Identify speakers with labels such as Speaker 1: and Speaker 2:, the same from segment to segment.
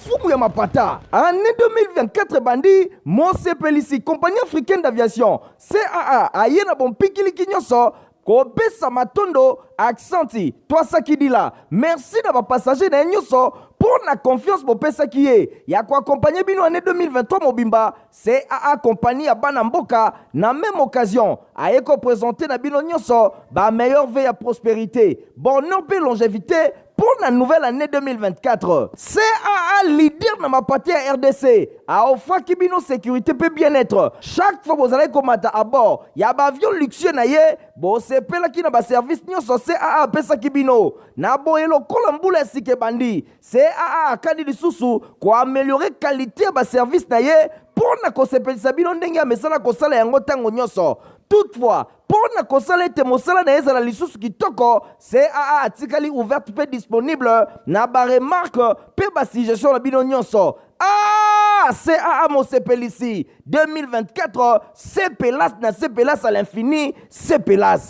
Speaker 1: Mfumu ya mapata. Année 2024 ebandi, mosepelisi Compagnie africaine d'aviation CAA aye na bompikiliki nyonso kopesa matondo aksanti twasakidila merci na bapassager na ye nyonso mpo na confiance bopesaki ye ya koakompagne bino année 2023 mobimba. CAA compagnie ya bana mboka na même occasion aye kopresente na bino nyonso ba meilleurs vœux ya prospérité, bonheur mpe longévité mpo na nouvelle année 2024. CAA leader na mapate ya RDC aofraki bino sécurité mpe bien-être chaque fois bozalaki komata à bord ya baavion luxueux na ye. Bosepelaki na baservice nyonso CAA apesaki bino. Na boye, lokola mbula ya sika ebandi, CAA akani lisusu koaméliorer qualité ya baservice na ye mpo na kosepelisa bino ndenge amesana kosala yango ntango nyonso. Toutefois, mpo na kosala ete mosala na ye ezala lisusu kitoko, CAA atikali ouverte mpe disponible na baremarque mpe basuggestion na bino nyonso. Ah, CAA mosepelisi 2024, sepelas na sepelas à l'infini, sepelas.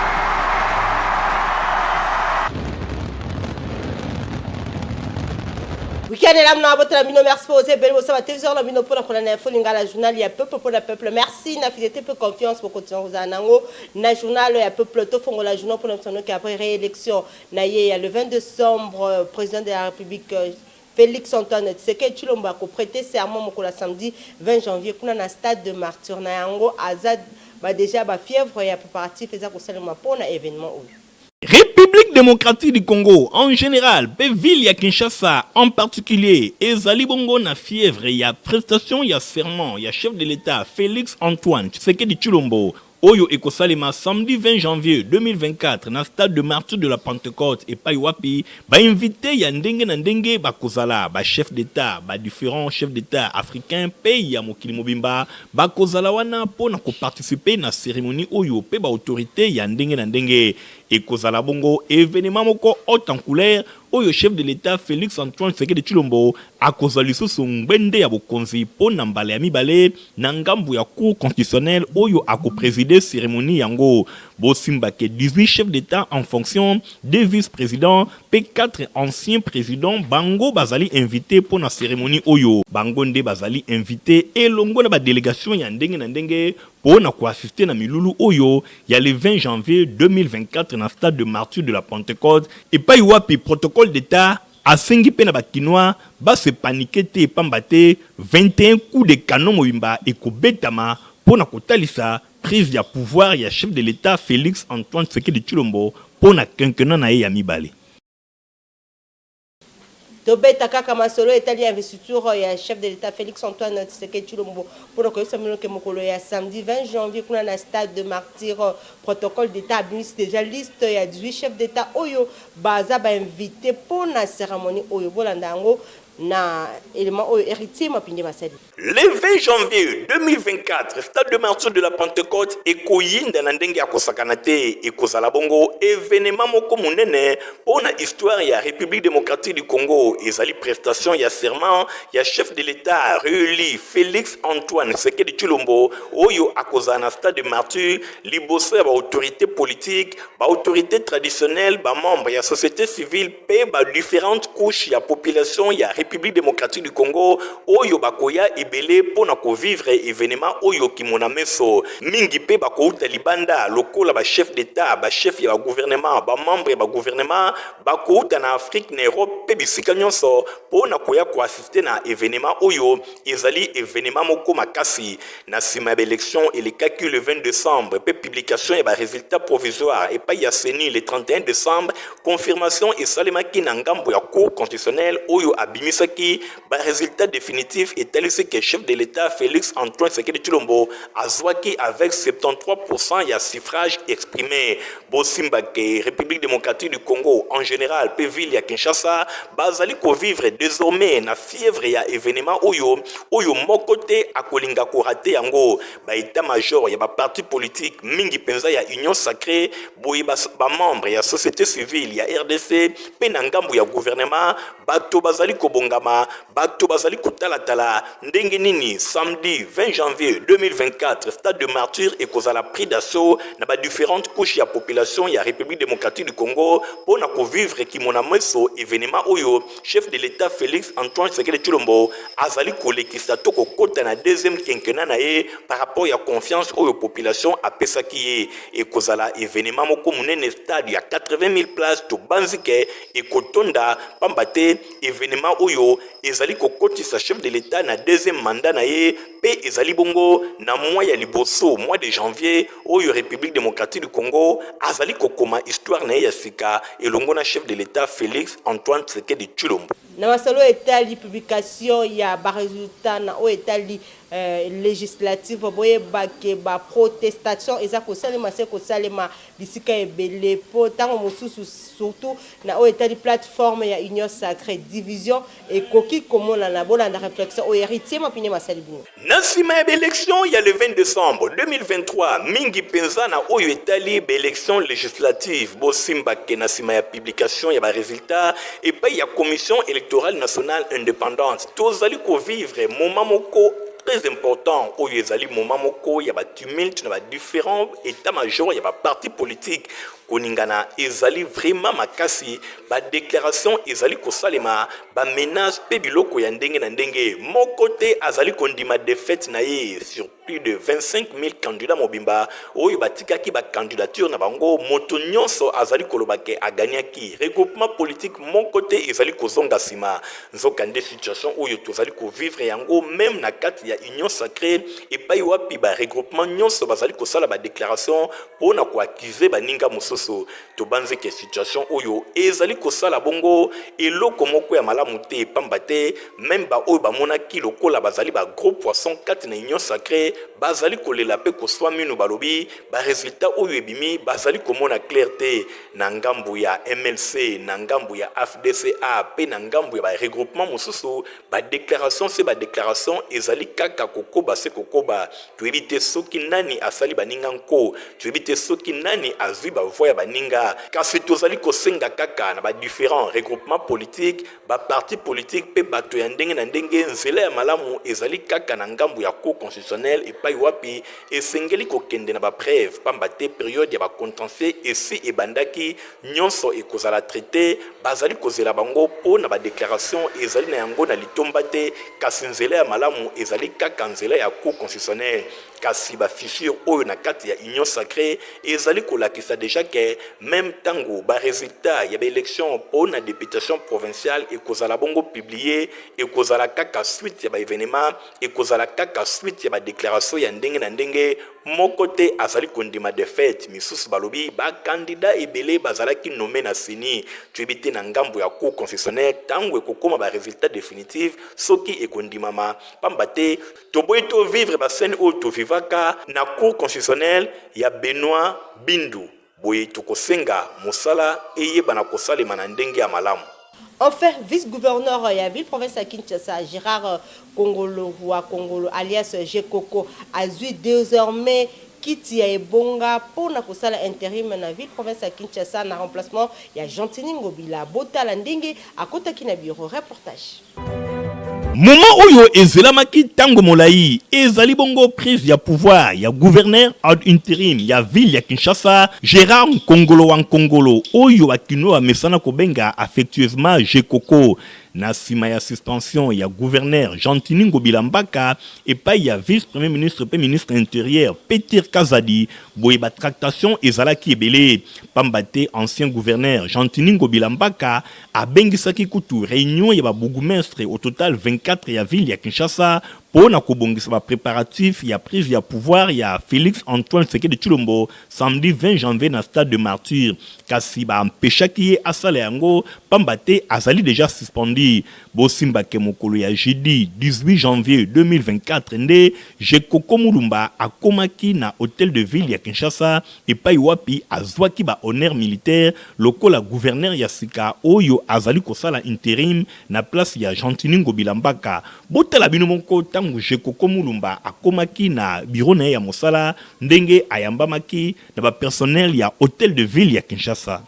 Speaker 2: Week-end elamu na botala bino. Merci mpo oza ebele bosala téléviseur na bino mpona kolanda Info Lingala, journal ya peuple mpona peuple. Merci na fidélité mpe confiance bokontinua kozala nango na journal ya peuple. Tofongola journal mpona biso noki après réélection na ye ya le 20 décembre, président de la République Félix Antoine Tshisekedi Tshilombo akoprêter serment mokolo ya samedi 20 janvier kuna na Stade de Martyr. Na yango aza badéjà bafièvre ya préparatif eza kosalema mpona événement oyo.
Speaker 3: République démocratique du Congo en général mpe ville ya Kinshasa en particulier ezali bongo na fièvre ya prestation ya serment ya chef de l'État Félix Antoine Tshisekedi Tshilombo oyo ekosalema samedi 20 janvier 2024 na Stade de Martyr de la Pentecôte, epai wapi bainvité ya ndenge na ndenge bakozala, bachef d'État, badifférents chefs d'État africains mpe ya mokili mobimba bakozala wana mpo na koparticiper na cérémonie oyo, mpe baautorité ya ndenge na ndenge. Ekozala bongo événement moko haute en couleur oyo chef de l'État Félix Antoine Tshisekedi Tshilombo akozwa lisusu ngbende ya bokonzi mpo na mbala ya mibale na ngambu ya Cour constitutionnelle oyo akoprésider cérémonie yango. Bosimbake 18 chefs d'État en fonction, 2 vice-présidents mpe 4 anciens présidents, bango bazali invité mpo na cérémonie oyo. Bango nde bazali invité elongo na badélégation ya ndenge na ndenge mpo na koassister na milulu oyo ya le 20 janvier 2024 na Stade de Martyr de la Pentecôte, epai wapi protocole d'État asengi mpe na Bakinois base paniquer te, pamba te 21 coups de canon mobimba ekobetama mpo na kotalisa prise ya pouvoir ya chef de l'État Félix Antoine Tshisekedi Tshilombo mpo na quinquennat na ye ya mibale.
Speaker 2: Tobeta kaka masolo etali investiture ya chef de l'État Félix Antoine Tshisekedi Tshilombo mpona koyebisa bino ke mokolo ya samedi 20 janvier kuna na Stade de Martyr, protocole d'État abimisi déjà liste ya 18 chef d'État oyo baza bainvité mpona cérémonie oyo. Bolanda yango na élément oyo Héritier Mapinde basali.
Speaker 3: Le 20 janvier 2024, Stade de Martyr de la Pentecôte ekoyinda na ndenge ya kosakana te. Ekozala bongo événement moko monene mpo na histoire ya République démocratique du Congo. Ezali prestation ya serment ya chef de l'État réélu Félix Antoine Tshisekedi Tshilombo oyo akozala na Stade de Martyr liboso ya baautorité politique, baautorité traditionnelle, bamembre ya société civile mpe badifférentes couches ya population ya République démocratique du Congo oyo bakoya ebele mpo na kovivre événement oyo kimona meso. Mingi mpe bakouta libanda lokola bachef d'État, bachef ya bagouvernement, bamembre ya bagouvernement bakouta na Afrique, na Europe mpe bisika nyonso mpo na koya koassister na événement oyo. Ezali événement moko makasi. Na nsima ya baélection elekaki le 20 décembre mpe publication ya barésultat provisoire epai ya CENI le 31 décembre, confirmation esalemaki na ngambo ya Cour constitutionnelle oyo abimisaki barésultat définitif etalisi ke chef de l'État Félix Antoine Tshisekedi Tshilombo azwaki avec 73 ya suffrage exprimé. Bosimba ke République démocratique du Congo en général mpe ville ya Kinshasa bazali kovivre désormais na fièvre ya événement oyo, oyo moko te akolinga korater yango. Baétat major ya baparti politique mingi mpenza ya Union sacrée boye, bamembre ya société civile ya RDC mpe na ngambo ya gouvernement, bato bazali kobongama. kobongama, bato bazali kotalatala ndenge nini samedi 20 janvier 2024 stade de martyr ekozala pris d'assaut na ba différentes couches ya population ya République démocratique du Congo mpo na kovivre kimona meso evenement oyo chef de l'État Félix Antoine Tshisekedi Tshilombo azali kolekisa to kokota na deuxième quinquennat na ye par rapport ya confiance oyo population apesaki ye. Ekozala evenement moko monene, stade ya 80 000 places tobanzi ke ekotonda, pamba te evenement oyo ezali kokotisa chef de l'État na deuxième mandat na ye mpe ezali bongo na mois ya liboso, mois de janvier oyo République démocratique du Congo azali kokoma histoire na ye ya sika elongo na chef de l'État Félix Antoine Tshisekedi Tshilombo.
Speaker 2: Na masolo etali publication ya baresultat na oyo etali législative, boyebake baprotestation eza kosalema se kosalema bisika ebele, mpo ntango mosusu, surtout na oyo etali plateforme ya Union sacrée, division ekoki komonana. Bolanda réflexion oyo Héritier Mapine masali bino.
Speaker 3: Na nsima ya baélection ya le 20 décembre 2023, mingi mpenza na oyo etali baélection législative, bosimbake na nsima ya publication ya baresultat epai ya Commission électorale nationale indépendante, tozali kovivre moment moko très important oyo ezali moment moko ya batumulte na badifférent état major ya baparti politique. Koningana ezali vraiment makasi, badéclaration ezali kosalema, bamenace mpe biloko ya ndenge na ndenge. Moko te azali kondima défaite na ye. Sur plus de 25 000 candidats mobimba oyo batikaki bacandidature na bango, moto nyonso azali koloba ke agagnaki. Regroupement politique moko te ezali kozonga nsima. Nzokande situation oyo tozali kovivre yango même na kati ya Union sacrée, epai wapi baregroupement nyonso bazali kosala badéclaration mpo na koaccuser baninga mosusu. Tobanzi ke situation oyo ezali kosala bongo eloko moko ya malamu te, pamba te même baoyo bamonaki lokola bazali bagros poisson kati na Union sacrée bazali kolela mpe koswa minu. Balobi baresultat oyo ebimi bazali komona clair te na ngambu ya MLC, na ngambu ya AFDCA mpe na ngambu ya baregroupement mosusu. Badéclaration se badéclaration ezali kaka kokoba se kokoba. Toyebi te soki nani asali baninga nko, toyebi te soki nani azwi bavoix ya baninga, kasi tozali kosenga kaka na badifférent regroupement politique, baparti politique mpe bato ya ndenge na ndenge, nzela ya malamu ezali kaka na ngambu ya Cour constitutionnelle, epai wapi esengeli kokende na bapreuve, pamba te période ya bacontentieux esi ebandaki. Nyonso ekozala traité. Bazali kozela bango mpo na badéclaration ezali na yango na litomba te, kasi nzela ya malamu ezali kaka nzela ya Cour constitutionnelle. Kasi bafissure oyo na kati ya Union sacrée ezali kolakisa déjà ke même ntango baresultat ya baélection mpo na députation provinciale ekozala bongo publié, ekozala kaka suite ya baévénement, ekozala kaka suite ya badéclaration ya ndenge na ndenge. Moko te azali kondima défaite. Misusu balobi bakandida ebele bazalaki nommé na CENI. Toyebi te na ngambo ya Cour constitutionnelle, ntango ekokóma baresultat définitive, soki ekondimama, pamba te toboyi tovivre bascène oyo tovivaka na Cour constitutionnelle ya Benoit Bindu. Boye tokosenga mosala eyebana kosalema na ndenge ya malamu.
Speaker 2: Enfin, vice-gouverneur ya ville province ya Kinshasa, Gérard Kongolo wa Kongolo alias Gekoko, azwi désormais kiti ya ebonga mpona kosala intérim na ville province ya Kinshasa na remplacement ya Gentiny Ngobila. Botala ndenge akotaki na bureau. Reportage.
Speaker 3: Moment oyo ezelamaki ntango molai ezali bongo prise ya pouvoir ya gouverneur ad intérim ya ville ya Kinshasa, Gérard Nkongolo wa Nkongolo, oyo bakino bamesana kobenga affectueusement Gekoko, na nsima ya suspension ya gouverneur Gentiny Ngobila Mbaka epai ya vice premier ministre mpe ministre intérieur Peter Kazadi. Boye batractation ezalaki ebele, pamba te ancien gouverneur Gentiny Ngobila Mbaka abengisaki kutu réunion ya babourgmestre, au total 24, ya ville ya Kinshasa mpo na kobongisa bapréparatif ya prise ya pouvoir ya Félix Antoine Tshisekedi Tshilombo samedi 20 janvier na stade de Martyr, kasi baempeshaki ye asala yango, pamba te azali déjà suspendu. Bosimbake mokolo ya jeudi 18 janvier 2024 nde Jekoko Mulumba akomaki na hôtel de ville ya Kinshasa, epai wapi azwaki bahonneur militaire lokola gouverneur ya sika oyo azali kosala intérim na place ya Gentiny Ngobila Mbaka. Botala bino moko ntango Jekoko Mulumba akomaki na biro na ye ya mosala, ndenge ayambamaki na bapersonnel ya hôtel de ville ya Kinshasa.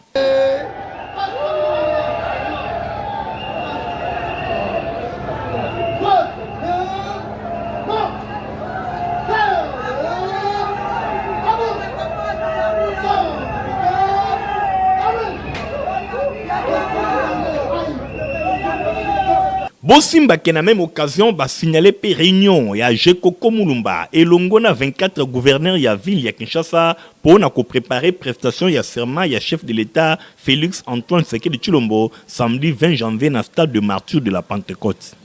Speaker 3: Bosimba ke na meme occasion ba signaler pe reunion ya Gecoco Mulumba elongo na 24 gouverneurs ya ville ya Kinshasa po na ko preparer prestation ya serment ya chef de l'Etat Felix Antoine Tshisekedi Tshilombo samedi 20 janvier na stade de Martyrs de la Pentecote.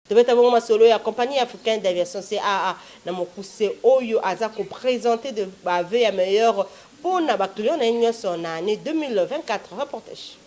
Speaker 2: Tobeta bongo masolo ya Compagnie africaine d'aviation CAA na mokuse oyo aza ko presenter de ba vœux ya meilleur mpo na ba clients na ye nyonso na annee 2024. Reportage.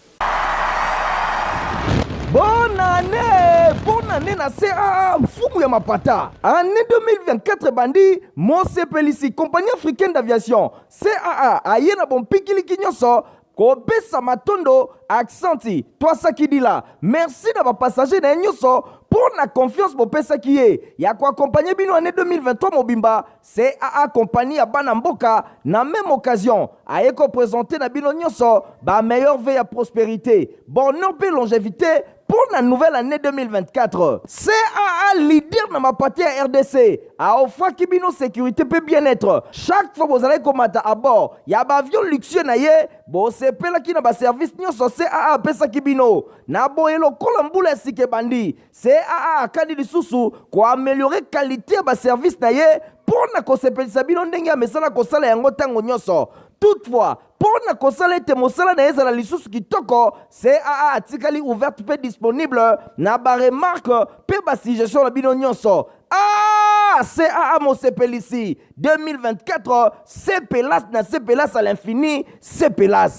Speaker 1: Bonne année! Bonne année na CAA mfumu ya mapata. Année 2024 ebandi, mosepelisi Compagnie africaine d'aviation CAA aye na bompikiliki nyonso kopesa matondo aksanti twasakidila merci na bapassager na ye nyonso mpo na confiance bopesaki ye ya koakompagne bino année 2023 mobimba. CAA compagnie ya bana mboka na meme occasion aye ko presenter na bino nyonso ba meilleurs vœux ya prosperite, bonheur mpe longevite mpo na nouvelle annee 2024. CAA leader na mapate ya rdc a offraki bino securite mpe bien-etre chaque fois bozalaki komata à bord ya ba avions luxueux na ye, bosepelaki na ba services nyonso CAA apesaki bino. Na boye lokola mbula ya sika ebandi, CAA akani lisusu ko ameliorer qualite ya ba services na ye mpo na kosepelisa bino ndenge amesana kosala yango ntango nyonso. Toutefois, mpo na kosala ete mosala na ye ezala lisusu kitoko, CAA atikali ouverte mpe disponible na ba remarques mpe ba suggestions na bino nyonso. Ah! CAA mosepelisi 2024, sepelas na sepelas à l'infini, sepelas.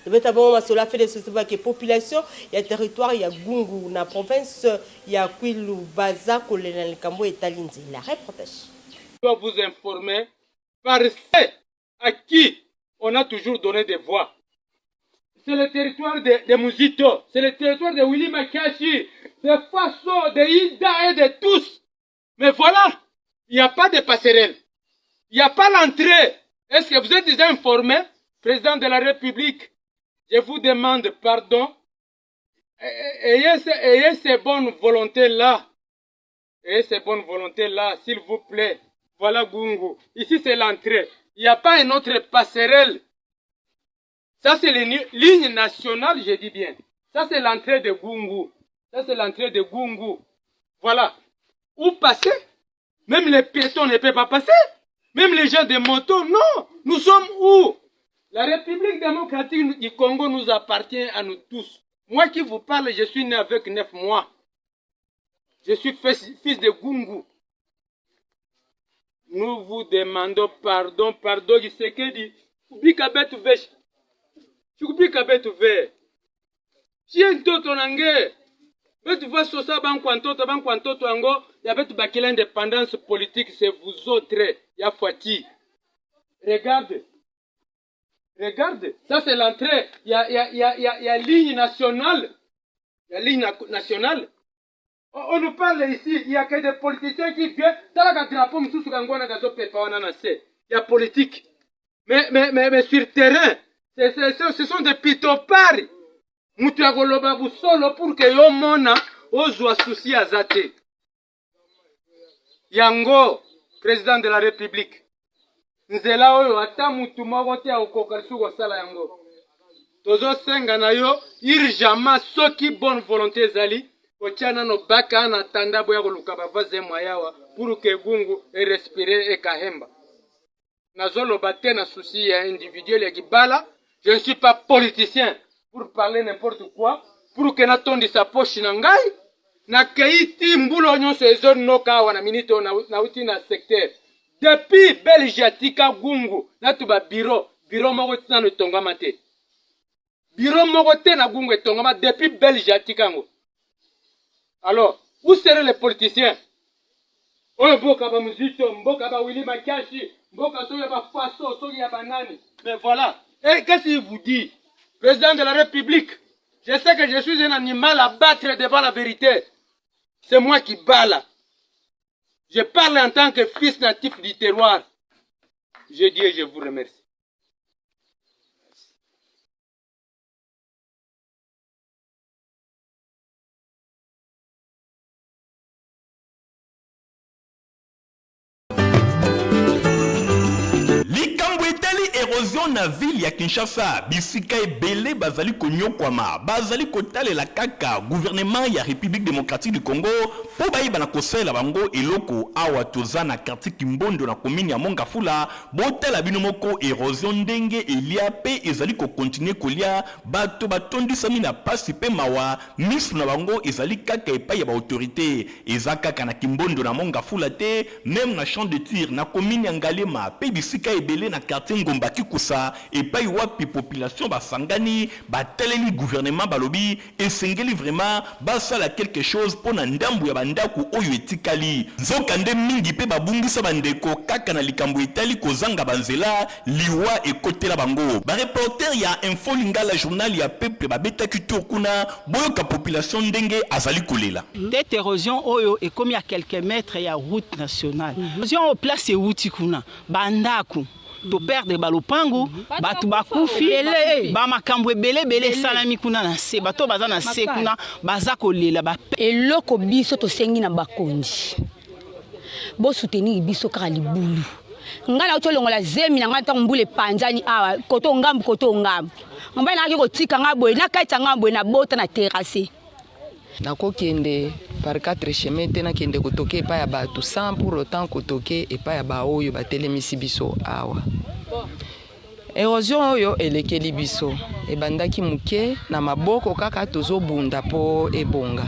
Speaker 2: Tobeta bongo masolo afele susu bake population ya territoire ya Gungu na province ya Kwilu baza kolela na likambo etali nzela. Reportage.
Speaker 4: Dois vous informer par ceux à qui on a toujours donné des voix. C'est le territoire de Muzito, c'est le territoire de Willy Makiashi, de Faso, de Ida et de tous. Mais voilà, il n'y a pas de passerelle. Il n'y a pas l'entrée. Est-ce que vous êtes déjà informé, président de la République? Je vous demande pardon. Ayez ces bonnes volontés-là. Ayez ces bonnes volontés-là, s'il vous plaît. Voilà Gungu. Ici, c'est l'entrée. Il n'y a pas une autre passerelle. Ça, c'est la ligne nationale, je dis bien. Ça, c'est l'entrée de Gungu. Ça, c'est l'entrée de Gungu. Voilà. Où passer? Même les piétons ne peuvent pas passer. Même les gens de moto, non. Nous sommes où? La République démocratique du Congo nous appartient à nous tous. Moi qui vous parle, je suis né avec 9 mois. Je suis fils de Gungu. Nous vous demandons pardon, pardon, Tshisekedi. Kubika betu vesh. Kubika betu ve. Tie ntoto na nge. Betu va sosa bankwa ntoto, bankwa ntoto yango, ya betu bakila indépendance politique, c'est vous autres, ya Fati. Regarde. Regarde, ça c'est l'entrée. Il y a, y, a, y, a, y, a, y a ligne nationale. Il y a ligne nationale. On nous parle ici, il y a que des politiciens qui viennent. Tala ka drapeau mususu kango na gazo pepa wana na se. Il y a politique. Mais sur terrain, ce sont des pitopards. Mutu ya koloba busolo pour que yo mona ozwa souci aza te. Yango président de la République, nzela oyo ata mutu moko te akokoka lisusu kosala yango. Tozosenga na yo urgemment, soki bonne volonté ezali, kotia nano baka na tanda boya koluka bavaze mwayawa pour que Gungu e respire e kahemba. Nazoloba te na souci ya individuel ya kibala. Je ne suis pas politicien pour parler n'importe quoi, pour que natondisa poche na ngai. Nakei ti mbula nyonso ezonoka awa na minute oyo nauti na secteur. Depuis Belge atika Gungu natu ba bureau, bureau moko nano etongama te. Bureau moko te na Gungu etongama depuis Belge atika yango. Alors, où seraient les politiciens? Oyo mboka ba Muzito, mboka ba Willy Makiashi, mboka soki ya ba Faso, soki ya banani. Mais voilà. Et qu'est-ce qu'il vous dit? Président de la République, je sais que je suis un animal à battre devant la vérité. C'est moi qui bats là. Je parle en tant que fils natif du terroir. Je dis et je vous remercie.
Speaker 3: Likambo etali erosion na na ville ya Kinshasa, bisika ebele bazali konyokwama, bazali kotalela kaka gouvernement ya Republique democratique du Congo mpo bayeba na kosalela bango eloko. Awa toza na quartier Kimbondo na commune ya Mont-Ngafula. Botala bino moko erosion ndenge elia mpe ezali ko continuer kolia. Bato batondisami na pasi mpe mawa, misu na bango ezali kaka epai ya ba autorites. Eza kaka na Kimbondo na Mont-Ngafula te, meme na Champ de Tir, na commune ya Ngaliema mpe bisika ebele na quartier Ngomba Kikusa epai wapi population basangani bataleli gouvernement balobi esengeli vraiment basala quelque chose mpo na ndambu ya ba ndaku oyo etikali. Nzoka nde mingi mpe babungisa ba ndeko kaka na likambo etali kozanga ba nzela, liwa ekotela bango. Ba reporters ya Info Lingala journal ya peuple babetaki tour kuna, boyoka population ndenge azali kolela.
Speaker 5: Tete erosion oyo ekomi à quelques mètres ya route nationale. Erosion oyo place ewuti kuna ba ndaku to perdre ba lopangu, bato bakufi, ba makambo ebele ebele esalami kuna na se, bato baza na se kuna baza kolela ba
Speaker 6: Eloko biso tosengi na bakonzi, bosoutenir biso kaka libulu. Ngai nauti olongola zemi na ngai ntango mbula epanzani awa, koto ngambu koto ngambu, mobali nangaki kotika ngai boye nakatisa ngai boye, nabota na terrasse.
Speaker 7: Nakokende par quatre chemins te, nakende kotoke epai ya bato sans pour autant kotoke epai ya baoyo batelemisi biso awa. Erosion oyo elekeli biso, ebandaki moke na maboko kaka tozobunda po ebonga.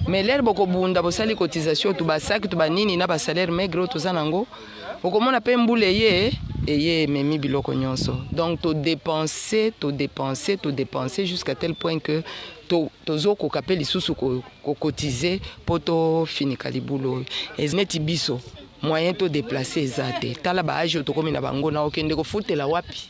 Speaker 7: Mais l'heure bokobunda bosali cotisation tu ba sac tu ba nini na ba salaire maigre oyo toza nango, okomona pe mbula eye eye ememi biloko nyonso. Donc to depenser, to depenser, to depenser jusqu'à tel point que to tozokoka pe lisusu ko ko cotiser po tofinika libulu oyo. Neti biso moyen to deplacer eza te. Tala ba age oyo tokomi na bango, nakokende kofutela wapi?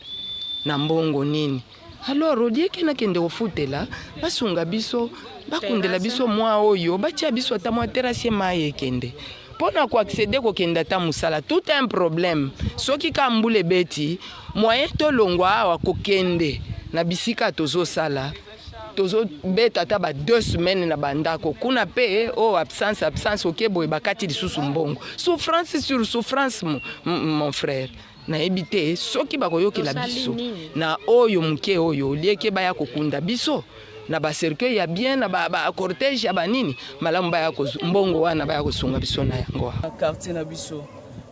Speaker 7: Na mbongo nini? Alors au lieu que nakende kofutela, basunga biso, bakundela biso mwa oyo, batia biso ata mwa terrasse mayi ekende. Mpo na ko acceder kokende ata mosala, tout un problème. Soki kaka mbula ebeti, moyen tolongwa awa kokende na bisika tozosala, tozo beta ata ba 2 semaines na ba ndako kuna pe oh absence absence oke boye bakati lisusu mbongo souffrance sur souffrance mon frère nayebi te soki bakoyokela biso na oyo moke oyo olieke baya kokunda biso na ba cercueil ya bien na ba, ba cortège ya banini malamu baya mbongo wana baya kosunga biso na yango.
Speaker 8: Quartier na biso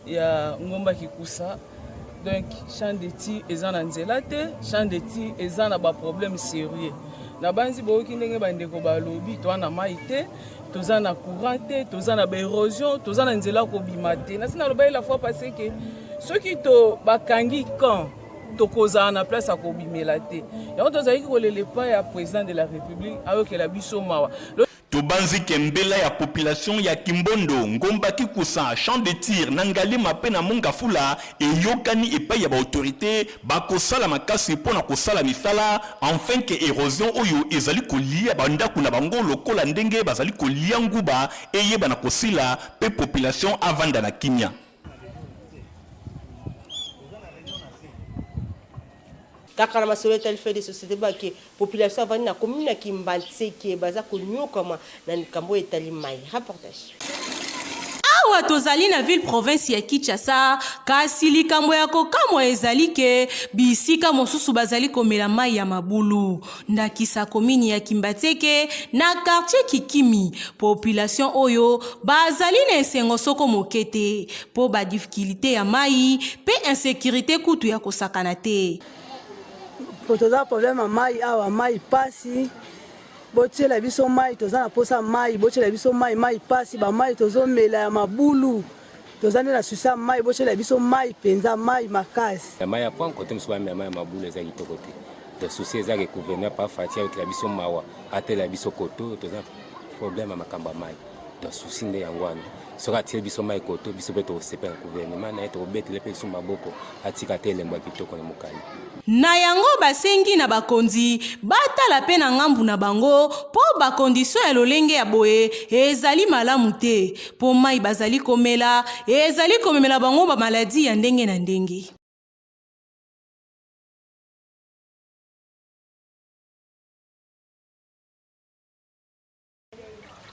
Speaker 8: ya Ngomba Kikusa, donc champ de tir eza na nzela te, champ de tir eza na ba problème sérieux. Nabanzi boyoki ndenge bandeko balobi, toza na mai te, toza na courant te, toza na ba érosion, toza na nzela kobima te. Nasi nalobaki la fois passée que soki to bakangi camp tokozala na place ya kobimela te. Yango tozalaki kolela epai ya président de la République ayokela biso mawa.
Speaker 3: Tobanzi ke mbela ya population ya Kimbondo, Ngomba Kikusa, Champ de Tir, na Ngaliema pe na Mont-Ngafula eyokani epayi ya ba autorites bakosala makasi mpo na kosala misala enfin que erosion oyo ezali kolia ba ndaku na bango lokola ndenge bazali kolia nguba eyebana kosila pe population avanda na kimia.
Speaker 2: Kaka na masolo etali fait de société bake population avandi na commune ya Kimbanseke baza konyokwama na likambo oyo etali mai. Reportage.
Speaker 9: Awa tozali na ville province ya Kinshasa, kasi likambo ya kokamwa ezali ke bisika mosusu bazali komela mai ya mabulu. Ndakisa komini ya Kimbanseke na quartier Kikimi, population oyo bazali na esengo soko moke te po ba difficultes ya mayi pe insecurite kutu ya kosakana te.
Speaker 10: Po toza problème ya mayi awa, mayi pasi, botiela biso mayi, toza na posa mayi, botiela biso mayi, mayi pasi, ba mayi tozomela ya mabulu, toza nde na souci ya mayi, botiela biso mayi penza, mayi makasi.
Speaker 11: Ya mayi ya pont kote mosusu bamela mayi ya mabulu eza kitoko te. Donc souci eza ke gouverneur pa Fatshi ayokela biso mawa, atela biso koto, toza problème ya makambo ya mayi. Donc souci nde yango wana. Soki atieli biso mayi koto, biso pe tokosepela na gouvernement na ye, tokobetela pe lisusu maboko, atika ata elembo ya kitoko na mokanda.
Speaker 9: Na yango basengi na bakonzi batala pe na ngambu na bango po ba conditions ya lolenge ya boye ezali malamu te po mayi bazali komela ezali komemela bango ba maladies ya ndenge na ndenge.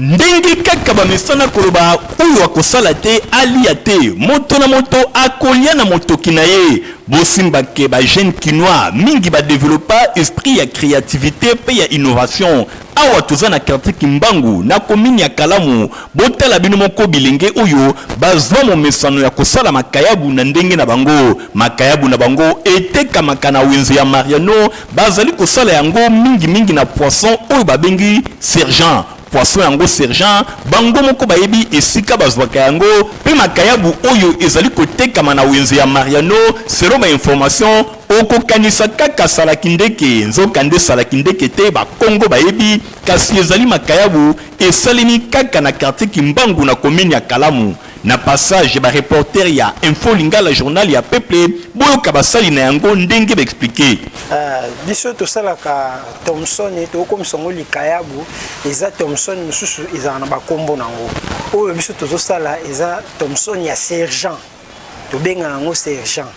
Speaker 3: Ndenge kaka bamesana koloba oyo akosala te alia te, moto na moto akolia na motoki na ye. Bosimba ke ba jeunes kinois mingi ba developpa esprit ya creativite pe ya innovation. Awa toza na quartier Kimbangu na commune ya Kalamu, botala bino moko bilenge oyo bazwa momesano ya kosala makayabu na ndenge na bango. Makayabu na bango etekamaka na wenze ya Mariano Bazali kosala yango mingi mingi na poisson oyo babengi sergent. Poisson yango sergent, bango moko bayebi esika bazwaka yango mpe makayabu oyo ezali kotekama na wenze ya Mariano, selon ba informations, okokanisa kaka salakindeke, nzokande salakindeke te, bakongo bayebi, kasi ezali makayabu esalemi kaka na quartier Kimbangu na commune ya Kalamu. Na passage ya ba reporters ya Info Lingala journal ya peuple, boyoka basali na yango ndenge ba expliquer.
Speaker 12: Biso tosalaka Thomson, tokokomisa yango likayabu. Eza Thomson mosusu ezalaka na bakombo na yango. Oyo biso tozosala eza Thomson ya sergent, tobengaka yango sergent.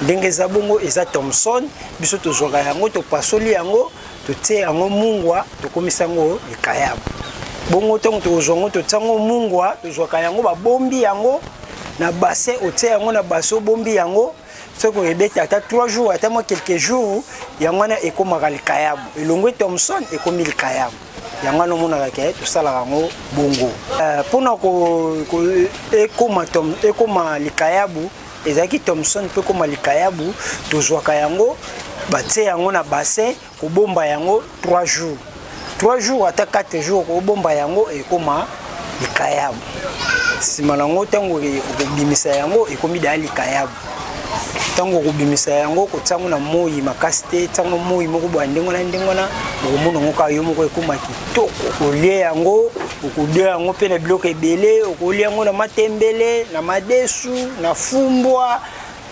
Speaker 12: Ndenge eza bongo eza Thomson, biso tozwaka yango, topasoli yango, totie yango mungwa, tokomisa yango likayabu. Bongo ntango tokozwa yango, totia yango mungwa, tozwaka yango, babombi yango na bassin, otie yango na bassin, obombi yango, soki ebeti ata 3 jours, ata mwa quelques jours, yango wana ekomaka likayabu. Elongwe Thomson, ekomi likayabu. Yango wana omonaka ke tosalaka yango bongo. Mpona ekoma likayabu, ezalaki Thomson mpe ekoma likayabu, tozwaka yango, batie yango na bassin, kobomba yango 3 jours. 3 jours ata 4 jours kobomba yango ekoma likayabu. Nsima na yango ntango okobimisa yango ekomi deya likayabu. Ntango okobimisa yango kotia yango na moi makasi te, tia yango moi moko boye ndenge wana ndenge wana, okomona yango kaka yo moko ekoma kitoko. Okolia yango, okolia yango mpe na biloko ebele, okolia yango na matembele, na madesu, na fumbwa,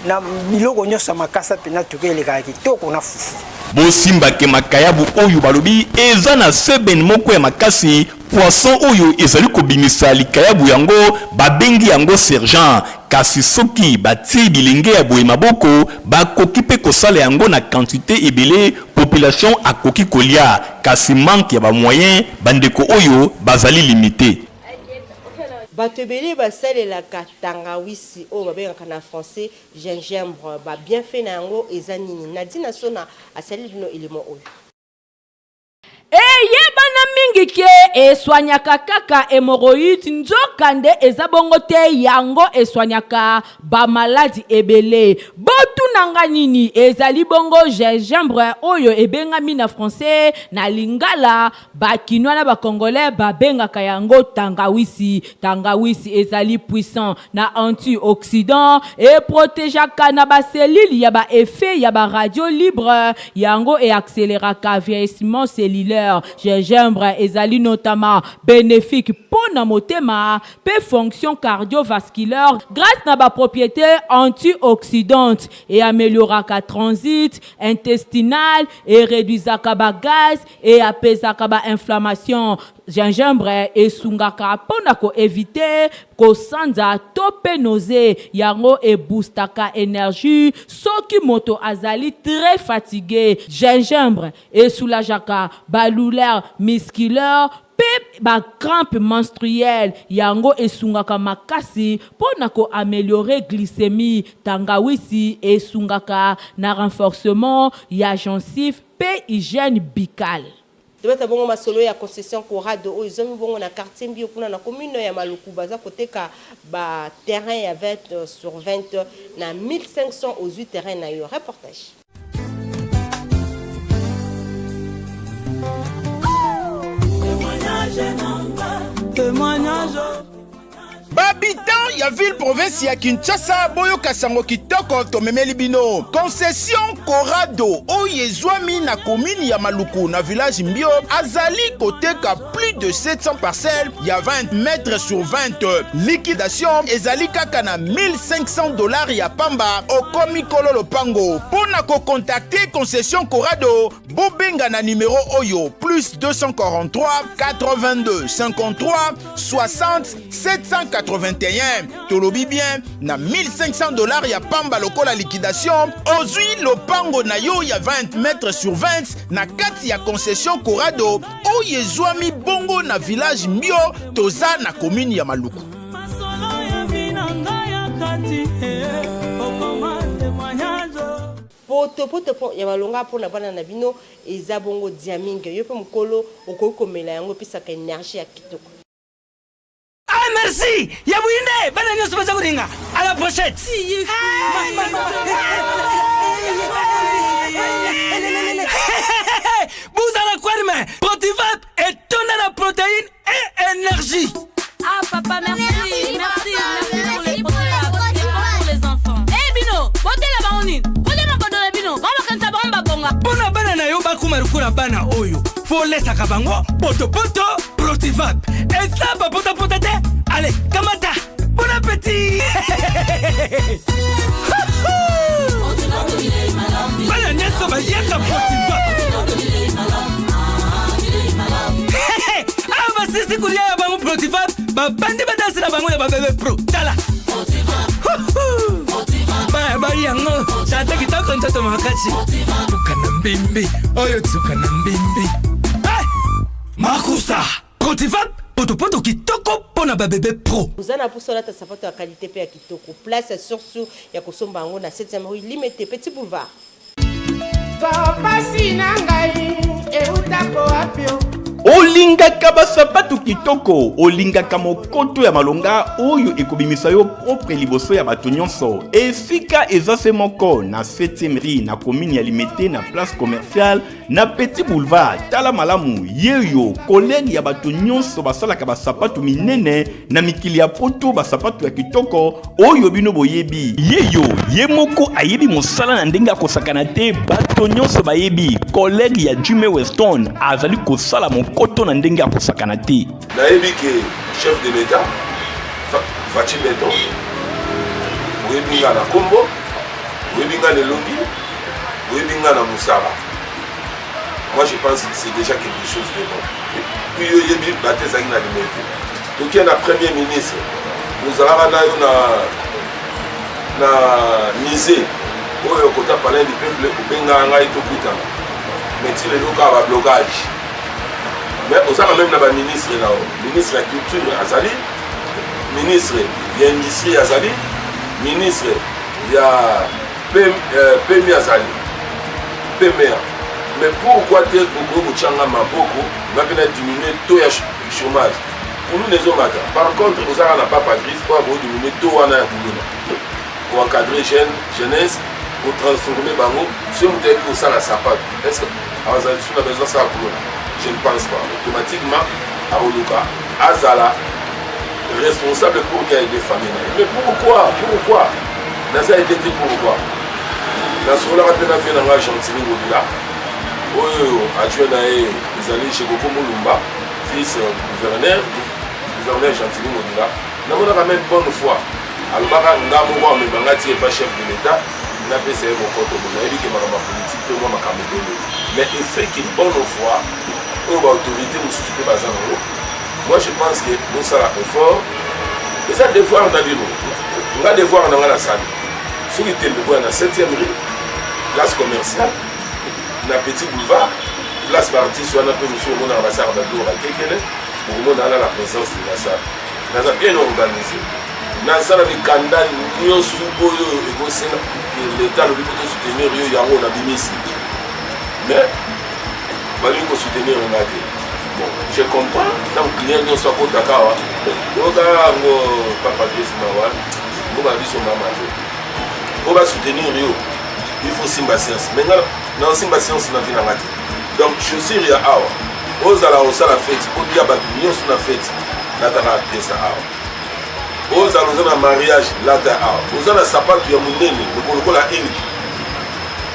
Speaker 12: na biloko nyonso ya makasa mpenza, tuka elekaka kitoko na fufu.
Speaker 3: Bosimba ke makayabu oyo balobi eza na seben moko ya makasi, poisson oyo ezali kobimisa likayabu yango babengi yango sergent, kasi soki batie bilenge ya boye maboko bakoki pe kosala yango na quantite ebele population akoki kolia, kasi manque ya ba moyens bandeko oyo bazali limite.
Speaker 2: Bato ebele basalelaka tangawisi oyo babengaka na français gingembre. Ba bienfaits na yango eza nini? Nadine Asona asaleli bino elimo oyo.
Speaker 13: Eyebana mingi ke eswanyaka kaka hemorroïde nzoka nde eza bongo te yango eswanyaka ba maladi ebele. Botuna nga nini ezali bongo gingembre oyo ebengami na français na lingala Ba kinois na ba congolais ba bengaka yango tangawisi. Tangawisi ezali puissant na anti oxydant, e protegeaka na ba cellules ya ba effets ya ba radio libre, yango e acceleraka vieillissement cellulaire. Gingembre ezali notamment benefique po na motema pe fonction cardiovasculaire grace na ba proprietes antioxydantes. E amelioraka transit intestinal, e reduisaka ba gaz, E apaisaka ba inflammation. Gingembre esungaka po na ko eviter kosanza to pe nausee. Yango e boostaka energie soki moto azali très fatigue. Gingembre e soulageaka ba douleurs musculaires pe ba crampes menstruelles. Yango esungaka makasi po na ko ameliorer glycemie. Tangawisi esungaka na renforcement ya gencives Mpe hygiène buccale.
Speaker 2: Tobeta bongo masolo ya concession Corado oyo ezwami bongo na quartier Mbio kuna na commune ya Maluku baza koteka ba terrain ya 20 sur 20 na 1500 ozwi terrain na yo. Reportage.
Speaker 14: Témoignage. Ba habitants ya ville province ya Kinshasa boyoka sango kitoko tomemeli bino concession Corado oyo ezwami na commune ya Maluku na village Mbio azali koteka plus de 700 parcelles ya 20 mètres sur 20 liquidation ezali kaka na 1500 dollars ya pamba okomi kolo lopango mpo na kokontakte concession Corado Bobenga na numero oyo plus 243 82 53 60 783. 2021. Tolobi bien na 1500 dollars ya pamba lokola liquidation, ozwi lopango na yo ya 20 mètres sur 20 na kati ya concession Corado oyo ezwami bongo na village Mbio, toza na commune ya Maluku.
Speaker 2: Poto poto po ya malonga mpo na bana na bino eza bongo diaming yo mpe mokolo okoki komela yango epesaka energie ya kitoko.
Speaker 15: Ah merci ya buyinde bana nyonso baza kolinga à la prochette. Bozala kwarme Protivap etonda na protéine et énergie.
Speaker 16: Ah papa merci merci merci, merci pour les Protivap c'est bon pour les enfants. Eh bino botela bango nini? Kolia makodo na bino bango bakanisa bango babonga.
Speaker 15: Mpo na bana na yo bakoma lokola bana oyo folesaka bango potopoto Protivap eza bapotapota te ale kamata bon appétit bana nyonso baliaka Protivap awa basisi kolia ya bango Protivap babandi badansi na bango ya babebe pro tala baya bai yango tata kitoko nzoto makasi tuka na mbimbi oyo tuka na mbimbi Makusa Protivap potopoto kitoko mpo na babebe pro.
Speaker 2: Oza na posa olata sapato ya qualite pe ya kitoko place ya sur sur ya kosomba yango na 7e rue Limete petit boulevard.
Speaker 17: Pasi na ngai eutako wapi o?
Speaker 3: Olingaka basapatu kitoko, olingaka mokoto ya malonga oyo ekobimisa yo propre liboso ya bato nyonso. Esika eza se moko na 7e rue na commune ya Limete na place commerciale Na Petit Boulevard, tala malamu yeyo collègue ya bato nyonso basalaka basapatu minene na mikili ya poto, basapatu ya kitoko oyo bino boyebi. Yeyo ye moko ayebi mosala na ndenge ya kosakana te, bato nyonso bayebi collègue ya Jimmy Weston azali kosala mokoto na ndenge ya kosakana te.
Speaker 18: Nayebi ke chef de l'Etat Fatshi Beton, oyebi nga na kombo, oyebi nga na elongi, oyebi nga na mosala. Moi je pense que c'est déjà quelque chose de bon. Puis yo oyebi bato ezalaki na limete. Toke na premier ministre, ozalaka na yo na na musée oyo kota palais du peuple, obengaka ngai tokutana, mais ti lelo kaka ba blocage. Mais oza quand même na ba ministre na yo, ministre ya culture azali, ministre ya industrie azali, ministre ya PMI azali, PMA. Mais pourquoi te okoki kotya nga maboko nga mpe na diminuer taux ya chômage? Kuluna ezomata. Par contre ozaka na papa Griffe oyo akoki diminuer taux wana ya kuluna, koencadre jeune jeunesse, kotransforme bango. Soki moto ayebi kosala sapato, est ce que azala lisusu na besoin asala kuluna? Je ne pense pas. Automatiquement akoluka azala responsable pour qu'il aide famille na ye. Mais pourquoi, pourquoi naza aide te? Pourquoi? Nasololaka mpe na vie na ngai Gentini Ngobila, oyo adjoint na ye ezali Jekoko Mulumba, vice gouverneur, gouverneur Gentini Ngobila. Namonaka meme bonne foi, alobaka nga moko amema nga ti epa chef de l'État, napesa ye mokoto. Bo nayebi ke makambo ya politike mpe mwa makambo ebele, mais effet ke bonne foi oyo baautorité mosusu mpe baza nango, moi je pense que bosala effort, eza devoir na bino. Nga devoir na nga nasali, soki tembe boya na 7e rue, place commerciale, na petit boulevard, place baartiste wana mpe mosusu omonaka basalaka babiloko bakekele, bokomona wana la présence de la salle. Naza bien organisé, naza na mikanda nyonso oyo ekosenga leta alobi mpo tosoutenir yo, yango nabimisi, mais balingi kosoutenir nga te. Bon, je comprends, ntango client nyonso akotaka awa, oyoka yango papa Grace mawa mboka na biso mama te. Mpo basoutenir yo, il faut simba science, mais nga naosimba science na vie na nga te. Donc chaussure ya awa ozala osala fete, olia bato nyonso na fete, lataka pièce awa. Ozala oza na mariage, lata awa. Oza na sapatu ya monene lokola eliki,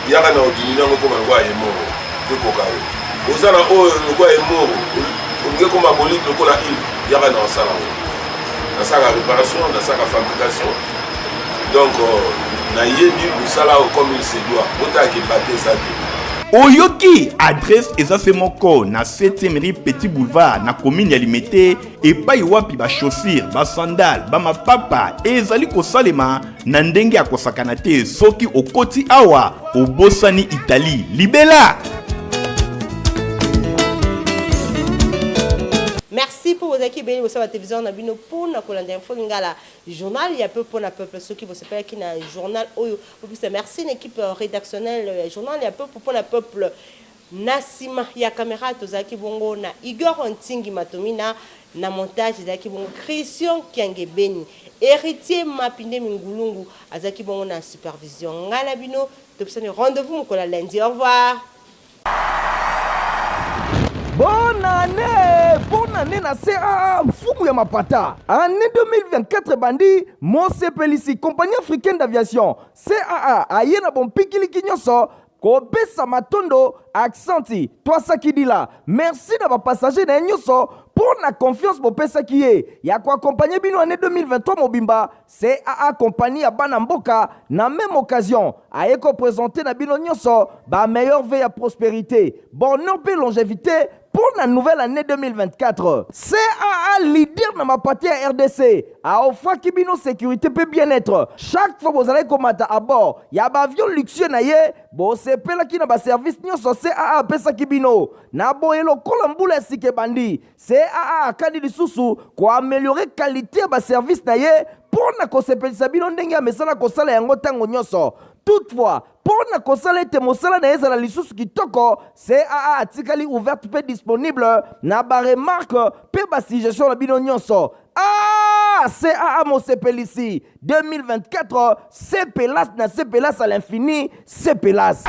Speaker 18: yaka na odimini yango ekoma lokola emoro ekoka yo. Oza na oyo lokola emoro, olingi ekoma bolide lokola ile, yaka na osala yango. Nasalaka réparation, nasalaka fabrication, donc nayebi mosala oyo comme il se doit. Botalaka ebate eza te.
Speaker 3: Oyoki adresse eza se moko na 7e rue Petit Boulevard na commune ya Limete, epai wapi ba chaussures, ba sandales, ba mapapa ezali kosalema na ndenge ya kosakana te. Soki okoti awa obosani Italie libela.
Speaker 2: Merci pour bozalaki ebele bosala télévision na bino mpona kolanda Info Lingala, journal ya peuple mpona peuple. Soki bosepelaki na journal oyo, bopesa merci na équipe rédactionnelle ya journal ya peuple mpona peuple. Na nsima ya caméra tozalaki bongo na Igor Ntingi Matomina, na montage ezalaki bongo Christian Kiangebeni, Héritier Mapinde Mingulungu azalaki bongo na supervision. Ngai na bino topesani rendez-vous mokolo ya lundi. Au revoir.
Speaker 1: Bonne année! Bonne année na CAA mfumu ya mapata. Année 2024 ebandi, mosepelisi Compagnie africaine d'aviation CAA aye na bompikiliki nyonso kopesa matondo aksanti twasakidila merci na bapassager na ye nyonso mpo na confiance bopesaki ye ya koakompagne bino année 2023 mobimba. CAA compagnie ya bana mboka na même occasion aye kopresente na bino nyonso ba meilleurs vœux ya prospérité, bonheur mpe longévité mpo na nouvelle année 2024. CAA leader na mapate ya RDC aofraki bino sécurité mpe bien-être chaque fois bozalaki komata à bord ya baavion luxueux na ye. Bosepelaki na baservice nyonso CAA apesaki bino. Na boye, lokola mbula ya sika ebandi, CAA akani lisusu koaméliorer qualité ya baservice na ye mpo na kosepelisa bino ndenge amesana kosala yango ntango nyonso. Toutefois, mpo na kosala ete mosala na ye ezala lisusu kitoko, CAA atikali ouverte mpe disponible na baremarque mpe basuggestion na bino nyonso. Ah, CAA mosepelisi 2024, sepelas na sepelas à l'infini, sepelas.